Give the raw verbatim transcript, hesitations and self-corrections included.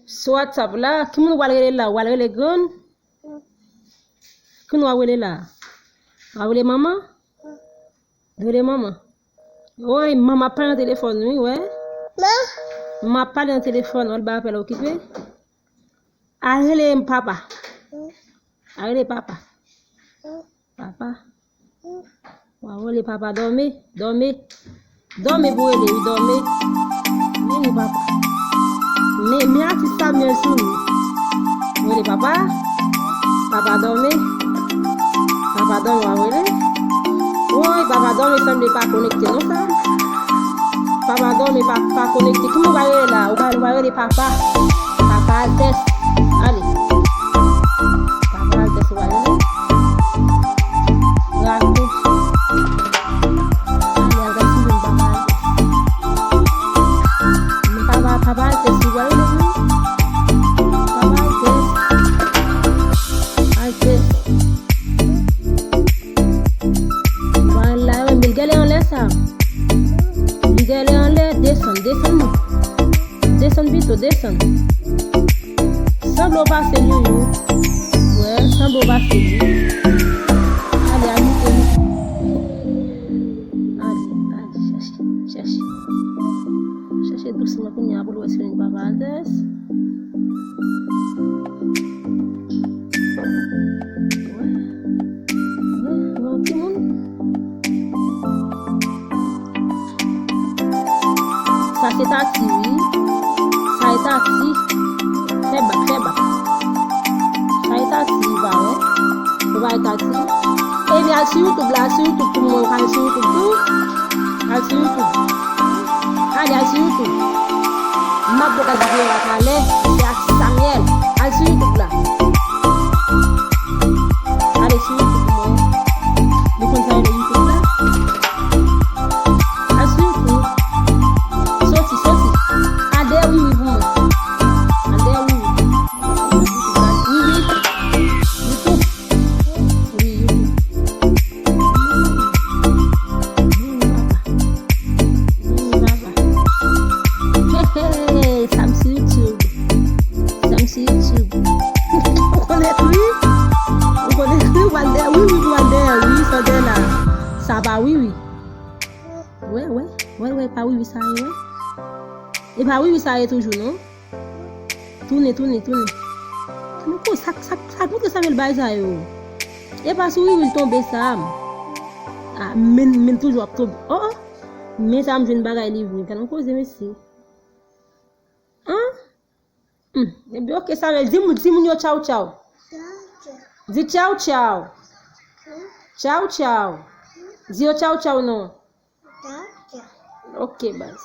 Sou WhatsApp la, ki moun w al rele la? W al rele grann? Ki moun w al rele la? W al rele manman? Rele manman. Woy, manman ap pale nan telefòn, wi, wè. Manman ap pale nan telefòn, w al ba apèl okipe. Al rele papa. Al rele papa. Papa. W a rele papa, dòmi, dòmi. Dòmi pou rele, wi, dòmi. Men nou papa. Men, men atis Samuel sou nou. Rele papa. Papa dòmi. Papa dòmi, w a rele. Woy, papa dòmi sanble pa konekte non sa. Papa dòmi pa, pa konekte. Ki moun w a rele la? Ou pa, ou pa rele papa. Papa Altès. Ale. Papa Altès, ou pa rele. Bravo. Ale, al gad si jwenn papa Altès. Men papa, papa Altès, ou pa rele, non? Papa Altès. Altès. Vwala, men l genlè anlè sa. Li genlè anlè, desann, desann. Desann pito, desann. Sanble w pase l, Youyou. Wè, sanble w pase l, wi. Ale, al moute, moute. Ale, ale, chèche, chèche. Chèche dousman kounye a pou l wè si l jwenn papa Altès. Wè. Wè, wè, yon timoun. Sa se tati, wi. Sa e tati. Fè bak, fè bak. Sa e tati, wi, pa wè. Ou pa e tati. Epi al sou YouTube la, al sou YouTube pou mwen, ou ka al sou YouTube tou. Al sou YouTube. Ale, al sou YouTube. M ap gade videyo a talè, se ak Samuel. Al sou YouTube la. Ale sou YouTube mwen. Nou konn sa rele YouTube la? Al sou YouTube. Soti, soti. Al dèyè Wiwi pou mwen. Al dèyè Wiwi. Wiwi. YouTube. Wi, YouTube. Hey, hey, sa m sou YouTube. Sa m sou YouTube. Ou konnen wi? Ou konnen wi, ou al dèyè wi, wi, ou al dèyè wi, sa dèyè la. Sa pa wi, wi. Wè, wè, wè, wè, pa wi, wi, sa ye, wè. E pa wi, wi, sa ye toujou, non. Tounen, tounen, tounen. Tounen kou, sa, sa, sa, montre sa bèl bagay sa yo. E pa sou wi, wi, l tonbe sa. Ah, men, men toujou ap tonbe. Oh, oh. Men sa m jwenn bagay li vre. Gad yon koze, mesye. An? Hmm. Ebyen, oke, Samuel, di moun, di moun yo tchaw, tchaw. Di tchaw, tchaw. Tchaw, tchaw. Di yo tchaw, tchaw, non. Oke, baz.